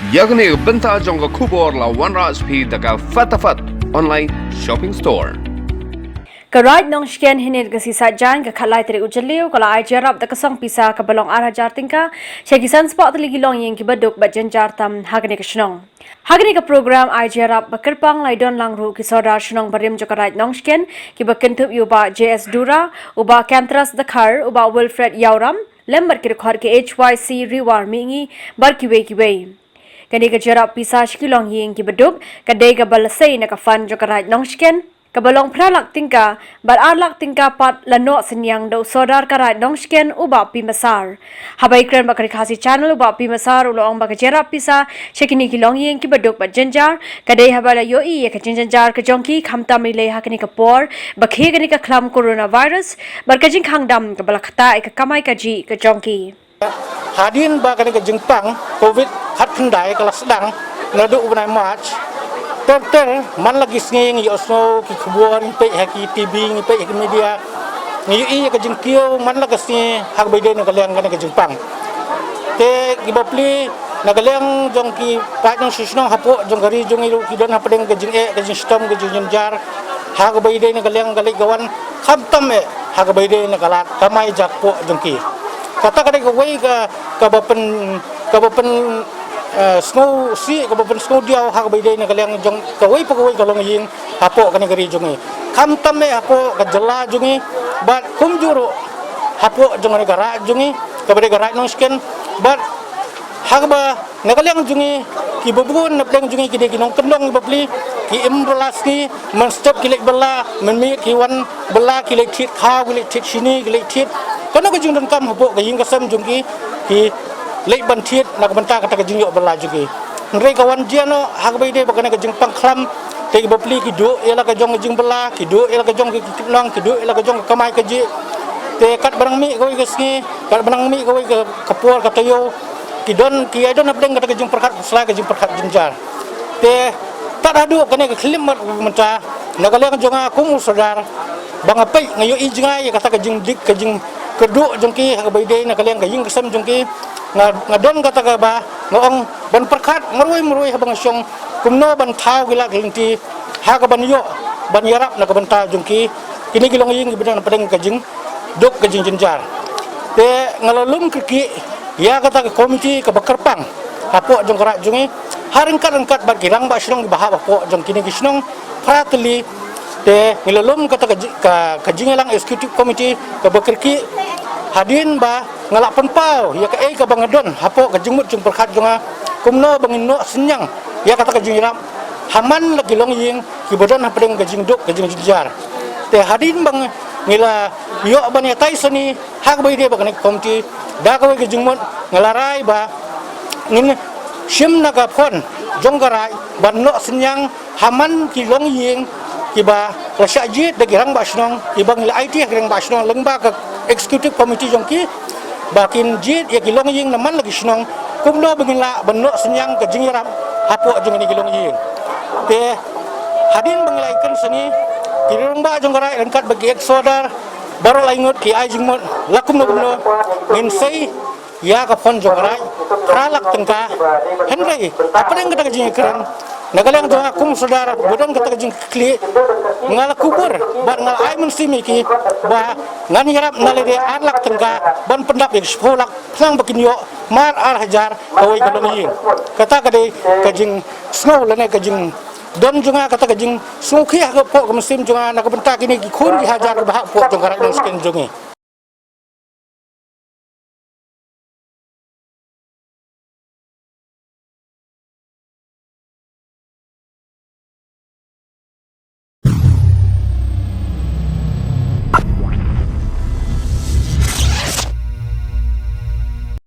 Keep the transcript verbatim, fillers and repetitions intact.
Ïa kane ka bynta jong ka khubor la wanrah sha phi da ka Fatafat Online Shopping Store. Ka Raid Nongshken hynnin ka sngi Saitjaiñ ka khatlai tarik u Jylliew ka la ai jingïarap da ka song pisa kaba long ar hajar tyngka sha ki san spah tylli ki longïing kiba duk bad jynjar tam ha kane ka shnong. Ha kane ka program ai jingïarap ba kyrpang la don lang ruh ki sordar shnong barim jong ka Raid Nongshken kiba kynthup ïa u Bah J S Dura, u Bah Kentras Dkhar, u Bah Wilfred Ïawram, lem bad ki dkhot ki H Y C Riwar Mihngi bad kiwei kiwei. Kane ka jingïarap pisa sha ki longïing kiba duk ka dei kaba la sei na ka fund jong ka Raid Nongshken kaba long phra lak tyngka, bad ar lak tyngka pat la noh synñiang da u sordar ka Raid Nongshken u Bah P Massar. Haba ïakren bad ka Ri Khasi Channel u Bah P Massar u la ong ba ka jingïarap pisa sha kine ki longïing kiba duk bad jynjar ka dei haba la ïohi ïa ka jingjynjar ka jong ki, khamtam ïaleh ha kane ka por ba khie kane ka khlam coronavirus bad ka jingkhang dam kaba la ktah ïa ka kamai kajih ka jong ki. Hadien ba kane ka jingpang covid khatkhyndai ka la sdang naduh u bnai March, ter ter man la ki sngi ngi ïohsngew ki khubor, ngi peit ha ki T V, ngi peit ha ki media, ngi ïohi ïa ka jingkiew man la ka sngi ha kaba ïadei na ka liang kane ka jingpang. Te ki bapli na ka liang jong ki paid nongshong shnong hapoh jong ka ri jong ngi ruh ki don hapdeng ka jingeh, ka jingshitom, ka jingjynjar ha kaba ïadei na ka liang ka leit ka wan, khamtam eh ha kaba ïadei na ka lad kamai jakpoh jong ki. Kata ka dei kawei ka, kaba pyn, kaba pyn, eh, sngewsih, kaba pynsngewdiaw ha kaba ïadei na ka liang jong kawei pa kawei ka longïing hapoh kane ka ri jong ngi, khamtam eh hapoh ka jylla jong ngi bad kumjuh ruh hapoh jong kane ka Raid jong ngi kaba dei ka Raid Nongshken. Bad ha kaba na ka liang jong ngi, kiba bun na pdeng jong ngi ki dei ki nongkyndong kiba pli, ki im bylla sngi, mynstep ki leit bylla, mynmiet ki wan bylla, ki leit thied khaw, ki leit thied shini, ki leit thied kano ka jingdonkam hapoh ka ïing ka sem jong ki, ki leit ban thied na ka bynta kata ka jingïoh bylla jong ki. Hynrei ka wan jia noh ha kaba ïadei bad kane ka jingpang khlam, te ki bapli ki duh ïa la ka jong ka jingbylla, ki duh ïa la ka jong ka kit nong, ki duh ïa la ka jong ka kamai kajih. Te katba nang mih kawei ka sngi, katba nang mih kawei ka, ka por ka taïew, ki don, ki ïai don hapdeng kata ka jingpyrkhat khuslai, ka jingpyrkhat jynjar. Te tad haduh kane ka khyllipmat mynta na ka liang jong nga kum u sordar, ba nga peit, nga ïohi jngai ïa kata ka jingdik, ka jingkyrduh jong ki ha kaba ïadei na ka liang ka ïing ka sem jong ki. Nga, nga don kata kaba nga ong ban pyrkhat marwei marwei haba nga shong kumno ban thaw ki lad ki lynti ha kaban ïoh ban ïarap na ka bynta jong ki, kine ki longïing kiba don hapdeng ka jingduk ka jingjynjar. Te nga la lum kyrkieh ïa kata ka komiti kaba kyrpang hapoh jong ka Raid jong ngi, ha ryngkat ryngkat bad ki rangbah shnong kiba hap hapoh jong kine ki shnong phra tylli. Te ngi la lum kata ka ji-, ka, ka jingïalang executive committee kaba kyrkieh, hadien ba nga la pynpaw ïa kaei kaba nga don hapoh ka jingmut jingpyrkhat jong nga, kumno ba ngin noh synñiang ïa kata ka jingïarap ha man la ki longïing kiba don hapdeng ka jingduk ka jingjynjar. Te hadien ba ngi la ïoh ban ïatai sani ha kaba ïadei bad kane ka komiti, da kawei ka jingmut nga la rai ba ngin shim na ka phon jong ka Raid ban noh synñiang ha man ki longïing kiba la shah jied da ki rangbah shnong, kiba ngi la aiti ha ki rangbah shnong lyngba ka executive committee jong ki, ba kin jied ïa ki longïing na man la ki shnong, kumno ba ngin lah ban noh synñiang ka jingïarap hapoh jong kine ki longïing. Te hadien ba ngi la ïakren sani, ki rangbah jong ka Raid ryngkat bad ki ex sordar baroh lai ngut ki ai jingmut la kumno kumno ngin sei ïa ka phon jong ka Raid phra lak tyngka. Hynrei hapdeng kata ka jingïakren, na ka liang jong nga kum u sordar ba don kata ka jingkitkhlieh, nga la kubur bad nga la ai mynsiem ïa ki ba ngan ïarap na lade ar lak tyngka ban pyndap ïa ka shiphew lak, khnang ba kin ïoh mar ar hajar kawei ka longïing. Kata ka dei ka jingsngew lane ka jingdon jong nga, kata ka jingsngewkhia hapoh ka mynsiem jong nga na ka bynta kine ki khun ki hajar kiba hap hapoh jong ka Raid Nongshken jong ngi.